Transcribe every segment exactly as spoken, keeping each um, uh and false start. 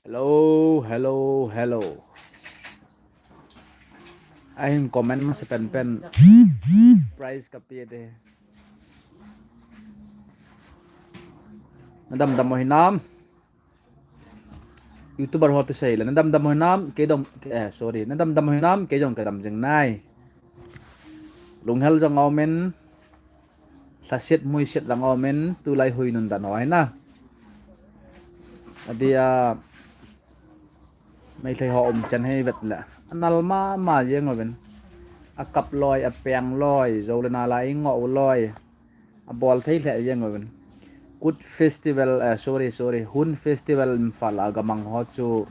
Hello, hello, hello. Ahin comment masa penpen. Prize kape de. Nadamdam u hinam? YouTuber ho thusei le, nadamdam u hinam? Kei dong, eh, sorry, nadamdam u hinam? Kei dong kadam jing nai. Lunghel jong aumin, lhaset muiset jong aumin, tulai hui nundan ho hina. Adia, Meitei ho umchan hi vet le, anal mama jeng uvin. Akap loi, apeng loi, jou le nal a ingoh loi, abol thei lheh jeng uvin. Kut Festival, eh, sorry, sorry, Hun Festival Imphal a gamang ho chu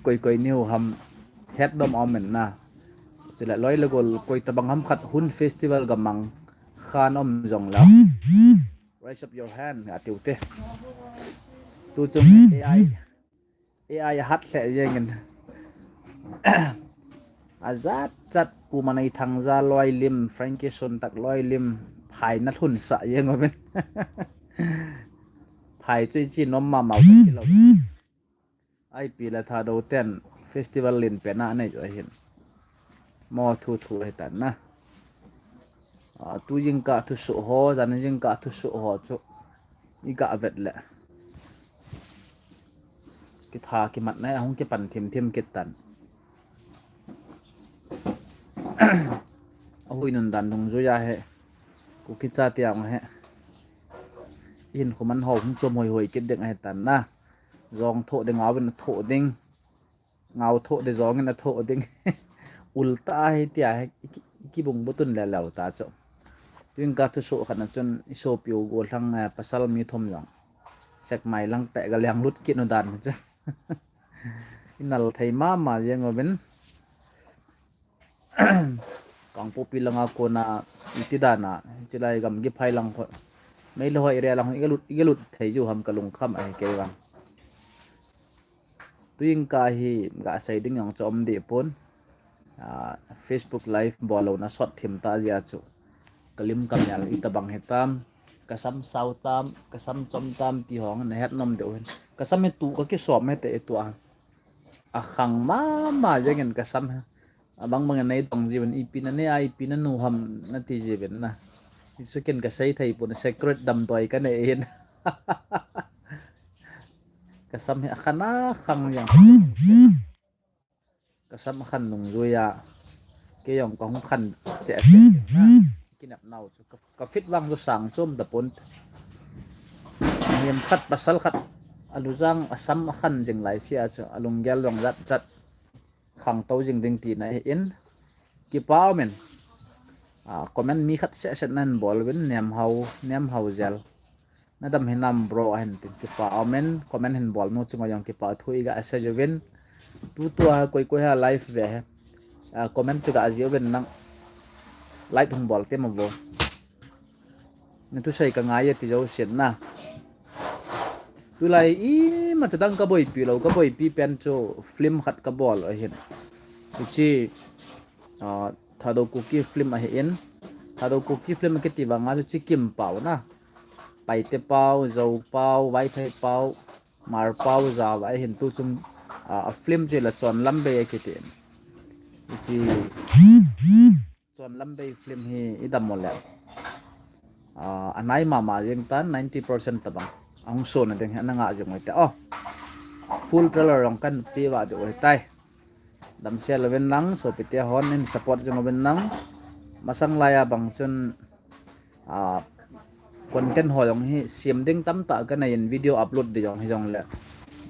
koi koi niu ham, hetdom aumin na. Chule loi le gol koi tabang ham khat Hun Festival gamang khan um jong le, raise up your hand, atiu te. Tu chung AI, AI hat lheh jengin. Ajat jat, Pu Maneithangja loi lim, Frankie Suntak loi lim, phai nalhunsah jeng uvin. Phai chu ichi nom mama u kilou. Ipi le Thadou ten festival lenpen anei u ahin. Mo thu thu hitan na. Ah, tu jingkah thusoh ho, jan jingkah thusoh ho chu iga vet le, kitha kimatna ahung kipan thim thim kit tan. Ahui nundan dungjuia hi, Kuki chate a hi, ihinkho man ho hung chom hoi hoi kit ding ahitan na. Jong thoh ding, ngaovin athoh ding. Ngao thoh ding, jongin athoh ding. Ulta ahi tia hi, iki, ikibung butun le leu ta chu. Tuin ka thusoh khat na chun isopiu gollhang, eh, pasal mi thum jong sekmai lang peh ga lenglut kit u dan chu. Inal thei mama jeng uvin. Kangpokpi langa kona iti dana, chulai gamgi phai lang kho, Meilhei ho area lang kho, iga lut, iga lut thei jiu ham kalungkham ahi kei vang. Tuin ka hi gasei ding jong chu um deh pon. Ah, Facebook Live bol louna sot thim ta jeh a chu kalim kamel itabang hitam, kasam sao tam, kasam chom tam ti ho nahet nom diu hin. Kasam hi tu kakisom hite, itu a, akhang mama jengin kasam hi. Abang bangin neidong jiuvin, ipi nanei a, ipi nanu ham nati jiuvin na. Hichu ken kasei thei pon, secret damdoi kanei hin. Kasam hi akhang akhang jeng. Kasam akhan nungjuia kei jong kahung khan cheh cheh na. Kinep nau chu ka, ka fit vang chu sang chom tapon. Mihem khat pasal khat alujang asam akhan jing lai sia chu alunggel jong jat jat khangtou jing ding tina ahin. Kipa umin. Ah, comment mi khat seh seh nan bol uvin, Nemhao, Nemhao Jel. Nadam hinam bro ahin tin, kipa umin, comment hin bol nu chunga jong kipa thu iga sei uvin. Tutua koi koi ha live ve hi, ah, comment chu ga ji uvin lang, like hung bol temo vo. Nathusei kangai e ti jousen na. Tulai imacha dang kaboipi lou, kaboipi pen chu film khat kabol ahin. Hiche, ah, Thadou Kuki film ahin. Thadou Kuki film kiti vanga chu Chikim pao na, Paite pao, Zou pao, Vaiphei pao, Hmar pao jao ahin, tu chung, ah, a film chu la Chonlambei akiti. Hiche Chonlambei film hi idam mo le, ah, anai mama jeng tan, ninety percent tabang ahung sona ding hi ana ngah jing u hite. Oh, full trailer jong kan pe va diu hitai. Damsel uvin lang, sopite hon in support jing uvin lang. Masang laiya bang chun, ah, content ho jong hi sem ding tamtah kanei in, video upload ding jong hijongle,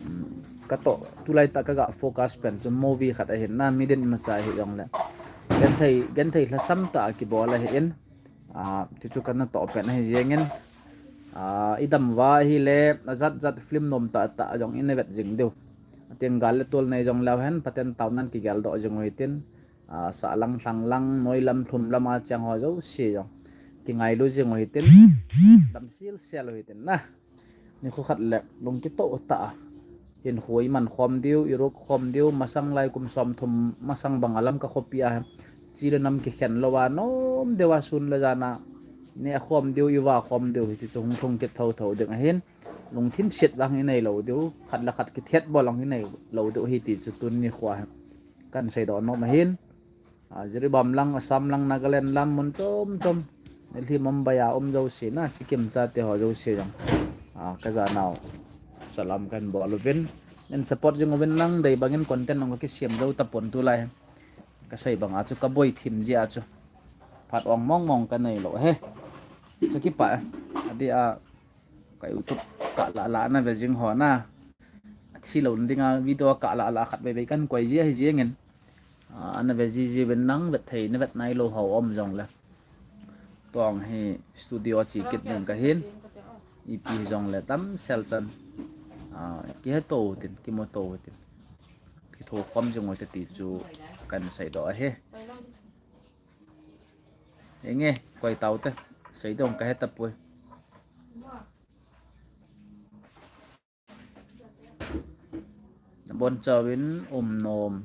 um, katoh, tulai tah kaga focus pen chu movie khat ahin na, midin imacha hijongle genthei, genthei lhasam tah kibol ahin. Ah, chuchu kana toh pen ahi jengin. Ah, idam uva ahile, ajat jat film nom tah tah jong ina vet jing diu. Ateng gal le tol nei jong leu hen, Pathen taona in kigeldoh jing u hitin. Ah, sahlang, lhanglang, noilam, lhumlam a cheng ho jouse jong kingailu jing u hitin. Damsel sel u hitin na. Nikho khat le lungkitoh tah a hinkho iman khom diu, irup khom diu, masang lai kum somthum masang banga Lamka khopi a hi, chi le nam kikhen louva nom deuva sun le jan a neh khom diu, iva khom diu, hichu hung lhung kit thotho ding ahin. lungthim set vang inei lou diu, khat le khat kithet bol vang inei lou diu hi ti chu tuni khoa hi kan seidoh nom ahin. Jiribam lang, Assam lang, Nagaland lam, mun chom chom, Delhi, Mumbai a um jouse na, Sikkim chate ho jouse jong kajanau salam kan bol uvin, nen support jing uvin lang, dei bangin content jong kakisem jou tapon tulai. Kasei banga chu kaboi thim jia chu phat ong mong mong kanei lou hi. Kakipah e. Adeh a ka YouTube kahlah lah ana ve jing ho na, athi louna dinga video kahlah lah khatvei vei kan koi ji ahi jengin, ana ve jiji uvin lang, vet thei navet nailou ho um jongle. Tuang hi studio che kit ding kahin, ipi hijongle tamsel chan kihetou tin, kimutou tin, kithokhom jing ute ti chu kan seidoh ahi. Henge, koi taute, seidong kahetapoi. Nabonchauvin um nom.